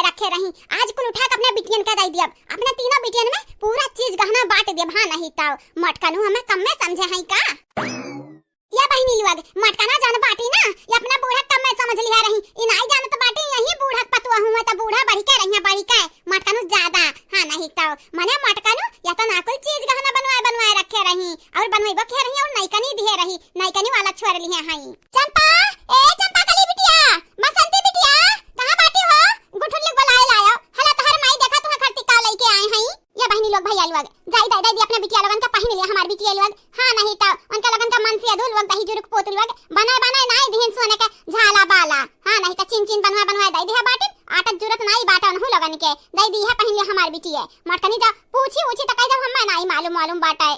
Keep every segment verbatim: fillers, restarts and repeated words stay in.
रखे रही, आज कुल उठा के अपने बिटियन के दइ दियब। अपने तीनों बिटियन में पूरा चीज गहना बांट दियब। हाँ नहीं तउ मोटकनू हमें कम में समझे हैं का? ये बहिनी लोग, मोटकना जौन बाटी ना, ये अपना बूढ़ा कम में समझ लिहे रही। ई नाई जानत बाटी, यही बूढ़ा के पतोह हुआ त बूढ़ा बढ़ी के रहिया, बढ़ी के। मोटकनू ज्यादा, हाँ नहीं तउ। मने मोटकनू, या तो ना कुल चीज गहना बनवाए, बनवाए रखे रही, और बनवाइबो के रही, और नइकनी दिहे रही, नइकनी वाला छोड़ लिहे हई। चंपा, ए चंपा कली बिटिया, बसंती बिटिया, कहाँ बाटी हो? गुठुल्ली बुलाए लायो। हला तोहर माई देखा तुहा खरती का लइके आए हई। ये बहिनी लोग, भैया लोग, जाई दइ दइ दी अपने बिटिया लोगन के पहिन लिया, हमार बिटिया लोग। हाँ नहीं तउ उनके लोगन के मन से अधू लोग, दही जुरुक पोत लोग, बनाए बनाए नाई दिहिन सोने के झाला बाला। हाँ नहीं तउ चिन चिन बनवाए बनवाए दइ दिहा बाटिन, आटत जुरत नाई बाटा उनहू लोगन के, दइ दिहा पहिन लिया हमार बिटिया। मोटकनी जब पूछी उछी त कहि देब हमें नाई मालूम, मालूम बाटे।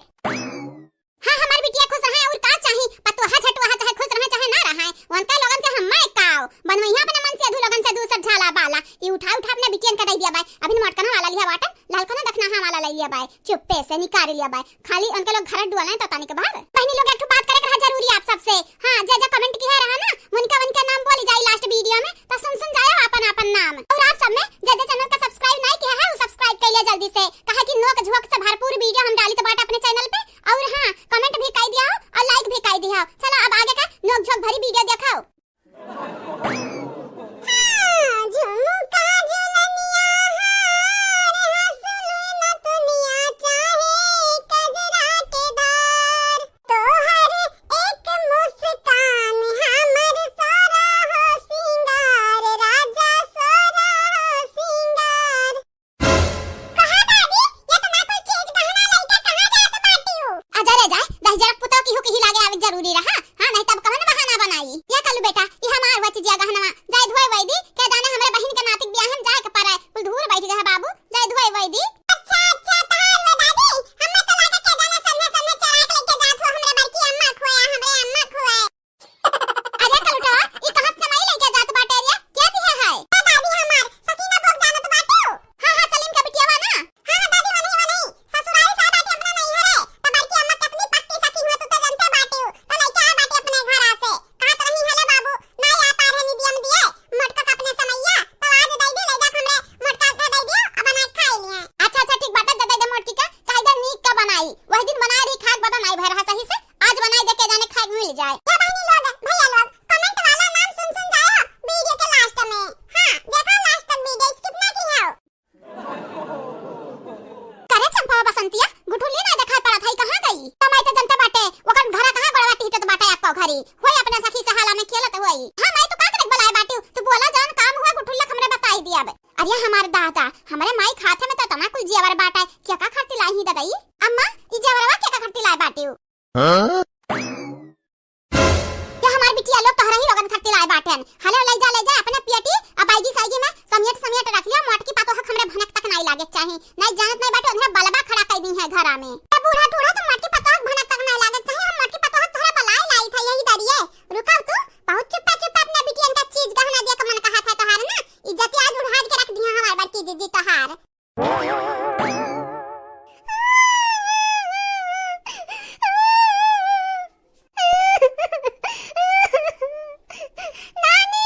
हाँ, हमार बिटिया खुश रहे और का चाही, पतोहा झटुआहा चाहे खुश रहे चाहे ना रहे, उनका लोगन के हम्मे काव, बनवइहा अपने मन से अधू लोगन से दूसर झाला बाला, ई उठा उठा अपने बिटियन का दइ दिया बाय। अभी मोटकना वाला लिहा बाटन, ललकना दखनाहा वाला लइ लिया बाय, चुप्पे से निकाल लिया बाय, खाली उनके लोग घर डुअले तो तनिक भर। बहिनी लोग, एक ठो बात करे के रहा जरूरी आप सबसे, हाँ, जे जे comment किहे रहा ना, उनका उनका नाम बोली जाई last video में, तो सुन सुन जायो आपन आपन नाम। और आप सब में जे जे channel का subscribe नहीं किहे है, वो subscribe कर लिया जल्दी से, काहे कि नोक झोंक से भरपूर video हम डाली तो बाटे अपने channel पे, और हाँ, comment भी कइ दिया हो और like भी कइ दिया हो। चलो अब आगे का नोक झोंक भरी video देखाओ। हाँ, झुमका झुलनिया हार, हंसुली नथुनिया चाहे कजरा के धार। तोहर एक मुस्कान हमर सोरहो सिंगार, राजा सोरहो सिंगार। कहाँ दादी, ये तो ना कोई चीज गहना लइके कहाँ जात बाटिउ? आ जा रे जा, दहिजरा पुतौ किहू किही लागे आवे जरूरी रहा। हाँ, नहीं तब कवन बहाना बनाई? ये कलू बेटा, ई हमार हुआ चीजिया गहनवा, जाए धोए वई दी, के जाने हमरे बहिन के नातिक बियाह में जाए के पड़े, कुल धूर बैठ गए बाबू, जाए धोए वई दी। अच्छा, अच्छा, तहार हुआ दादी, हमें तो लागे के जाने सन्ने सन्ने चोरा के लेके जात हो हमरे बड़की अम्मा खोया, हमरे अम्मा खोया। अरे कलुटवा, ई कहाँ से माई लइके जात बाटे रे? के दिहे है? ए दादी हमार, सकीना बोक जानत बाटू? हाँ, हाँ, सलीम के बिटियावा ना? हाँ, हाँ, दादी, वनही, वनही। ससुरारी से बाटी अपना नइहरे, त बड़की अम्मा कितनी पक्की सखी हुआ, तू तो जानते बाटू। त लइके आ बाटी अपने घरा से। कहत रही हले बाबू, नाई आ पार है निदियम दिए, मोटका का अपने समैया, त आज दई दी, ले जा हमरे मोटका के दई दियो, अब बनाए खाई लिए। अच्छा, अच्छा, ठीक बाटे, दे दे मोटकी का, काहे दे नीक का बनाई, वही दिन बनाए रही, खाए के बाद नाई भय रहा सही से, आज बनाई दे के जाने खाए के मिल जाए। ये बहिनी लोग, भैया लोग, comment वाला नाम सुन सुन जाओ video के last में। हाँ, देखो last तक video, skip ना की हो। करे चंपा बसंतिया, गुठुल्ली ना देखाई पड़त है, कहाँ गई? त माई तो जनते बाटे, ओकर घरा कहाँ गोड़वा टिहटत बाटे आपका घरी। होई अपने सखी सहाला में खेलत होई। हाँ माई, तू का करे बुलाए बाटिउ? तू बोला जौन काम हुआ गुठुल्ला हमरे बताई दिया अब। अरे हमार दादा, हमरे माई खाते में तो तना कुल जेवर बाटे, के का खरती लाई ही ददई? अम्मा, ई जेवरवा के का खरती लाए बाटिउ? हाँ? ये हमार बिटिया लोग तोहरा ही लोगन खरती लाए बाटेन। हले ले जा, ले जा अपने पियटी, अब आइगी साइगी में समियट समियट रख लियो, मोटकी पातो हक हमरे भनक तक नाई लागे चाही। नाई जानत नाई बाटे, उन्हें बलबा खड़ा कई दी है घरा में। ए बूढ़ा टूढ़ा, तो मोटकी पातो हक भनक तक नाई लागे चाही, हम मोटकी पातो हक तोहरा बलाए लाई था यही दरिए। रुका तू, बहुत चुप्पा चुप्पा अपने बिटियन का चीज गहना दिया के मन कहा था तोहार ना, इज्जत आज उड़ाज के रख दिया हमार बड़की दीदी तोहार। नानी,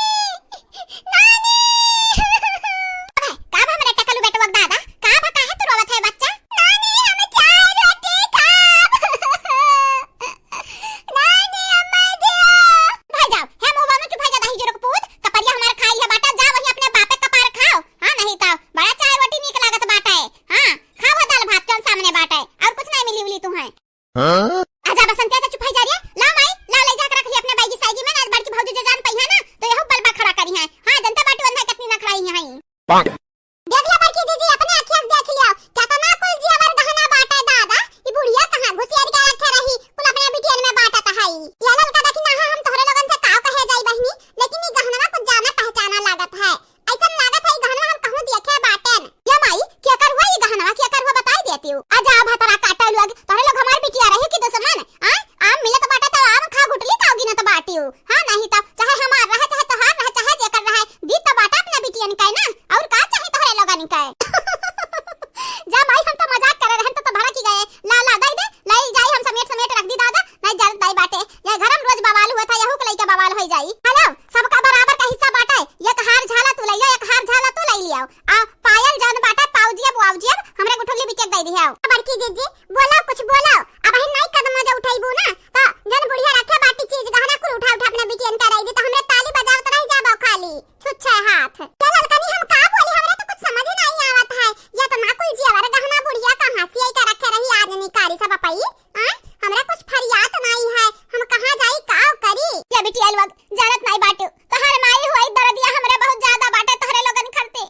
दे दी तो हमरे ताली बजावत रह जाबो खाली, छुच्छे हाथ। ये ललकनी हम का बोली, हमरा तो कुछ समझ ही नहीं आवत है। ये तो ना कुल जेवर गहना बुढ़िया कहाँ से आई के रखे रही, आज निकारी सब अपई। आ? हमरा कुछ फरियात नहीं है, हम कहाँ जाई, का करी? ये बिटिया लोग, जानत नहीं बाटू, तोहर माई होई दरदिया हमरा बहुत ज्यादा बाटे तोहरे लोगन खरते।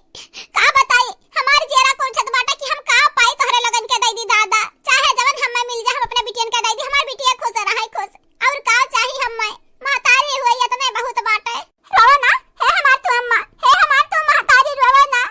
का बताई, हमार जियरा कोलछत बाटे कि हम का पाई तोहरे लोगन के दई दी दादा। चाहे जवन हमें मिल जा, हम अपने बिटियन के दई दी, हमार बिटिया खुश रहे, खुश। और का चाही हमें? महतारी होई इतने बहुत बाटे। रोवा ना, हे हमार तू अम्मा, हे हमार तू महतारी, रोवा ना।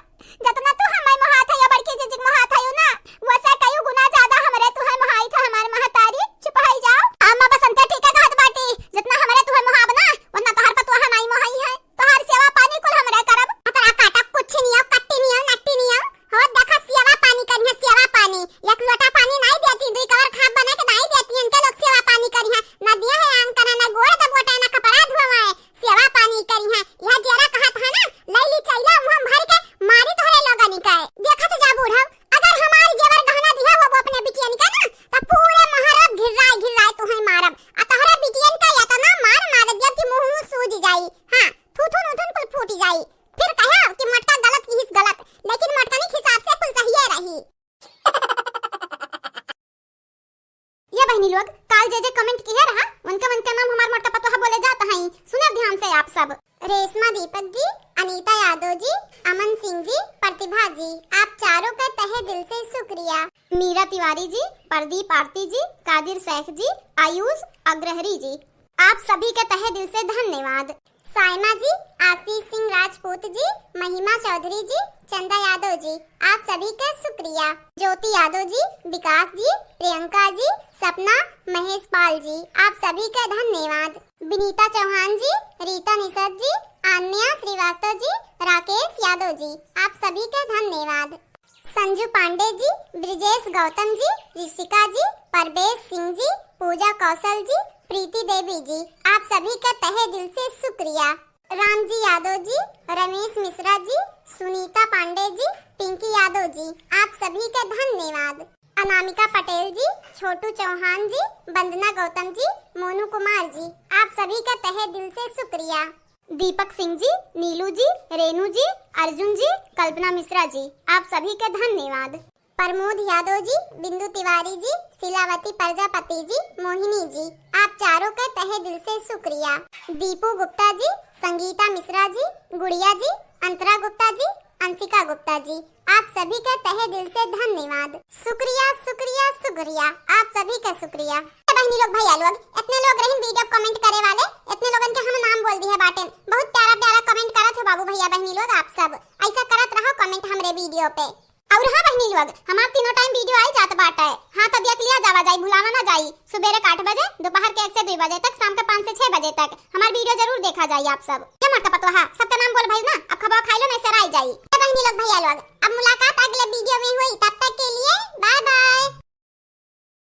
जतना तू हमें मोहात है या बड़की जीजी के मोहात है ना, वैसे कई गुना ज्यादा हमरे तू है मोहाई था हमार महतारी। चुप हो जाओ। अम्मा बसंती ठीक है कहत बाटी, जितना हमरे तू है मोहाब ना, उतना तोहर पतोहा नाई मोहाई है। तोहर सेवा पानी कुल हमरे करब। अतरा काटा कुछ नहीं हो, कट्टी नहीं हो, नट्टी नहीं हो। हो देखा सेवा पानी करिहा, सेवा पानी। एक लोटा पानी नाई देती, दुई कवर खाब बना के नाई देती, इनके लोग सेवा पानी करिहा। न दिया है आन करा, न गोड़ दबोटा, न कपड़ा धोवा है। सेवा पानी करिहा। यह जेरा कहत है ना, लई ली चैला मुँह भर के मारी तोहरे लोगन के। देखत जा बूढ़ऊ, अगर हमार जेवर गहना दिहा होबो अपने बिटियन के ना, त पूरे महरब घिर्राए घिर्राए तुहई मारब। आ तोहरे बिटियन के इतना मार मार देब कि मुँह सूज जाई। हाँ, थूथुन उथुन कुल फूट जाई। फिर कहे कि मोटका गलत किहिस गलत, लेकिन मोटकनी के हिसाब से कुल सहिए रही। ये बहिनी लोग, काल जे जे comment किहे रहा, उनके उनके नाम हमार मोटका पतोहा बोले जात हई। सुने ध्यान से आप सब। रेशमा दीपक जी, अनीता यादव जी, अमन सिंह जी, प्रतिभा जी, आप चारों का तहे दिल से शुक्रिया। मीरा तिवारी जी, प्रदीप आरती जी, कादिर शेख जी, आयुष अग्रहरी जी, आप सभी के तहे दिल से धन्यवाद। सायमा जी, आशीष सिंह राजपूत जी, महिमा चौधरी जी, चंदा यादव जी, आप सभी के शुक्रिया। ज्योति यादव जी, विकास जी, प्रियंका जी, सपना, महेश पाल जी, आप सभी के धन्यवाद। विनीता चौहान जी, रीता निषाद जी, आन्या श्रीवास्तव जी, राकेश यादव जी, आप सभी के धन्यवाद। संजू पांडे जी, ब्रिजेश गौतम जी, ऋषिका जी, परवेश सिंह जी, पूजा कौशल जी, प्रीति देवी जी, आप सभी का तहे दिल से शुक्रिया। राम जी यादव जी, रमेश मिश्रा जी, सुनीता पांडे जी, पिंकी यादव जी, आप सभी का धन्यवाद। अनामिका पटेल जी, छोटू चौहान जी, वंदना गौतम जी, मोनू कुमार जी, आप सभी का तहे दिल से शुक्रिया। दीपक सिंह जी, नीलू जी, रेनू जी, अर्जुन जी, कल्पना मिश्रा जी, आप सभी के धन्यवाद। प्रमोद यादव जी, बिंदु तिवारी जी, शीलावती प्रजापति जी, मोहिनी जी, आप चारों के तहे दिल से शुक्रिया। दीपू गुप्ता जी, संगीता मिश्रा जी, गुड़िया जी, अंतरा गुप्ता जी, अंशिका गुप्ता जी, आप सभी के तहे दिल से धन्यवाद। शुक्रिया, शुक्रिया, शुक्रिया, आप सभी का शुक्रिया। ए बहिनी लोग, भैया लोग, इतने लोग रहिन video comment करे वाले, इतने लोगन के हम नाम बोल दिहे बाटेन। बहुत प्यारा प्यारा comment करत हो बाबू भैया बहिनी लोग आप सब। ऐसा करत रहो comment हमरे video पे। और हाँ बहिनी लोग, हमार तीनों time video आई जात बाटे। हाँ तो देख लिया जावा जाई, भुलावा ना जाई। सुबेरे के आठ बजे, दोपहर के एक से दुई बजे तक, शाम के पाँच से छह बजे तक हमार video जरूर देखा जाई आप सब। ये मोटका पतोहा, सबका नाम बोल भइल ना, अब खबा खाई लो नहीं सराई जाई। ए बहिनी लोग भैया लोग, अब मुलाकात अगले video में हुई, तब तक के लिए bye bye।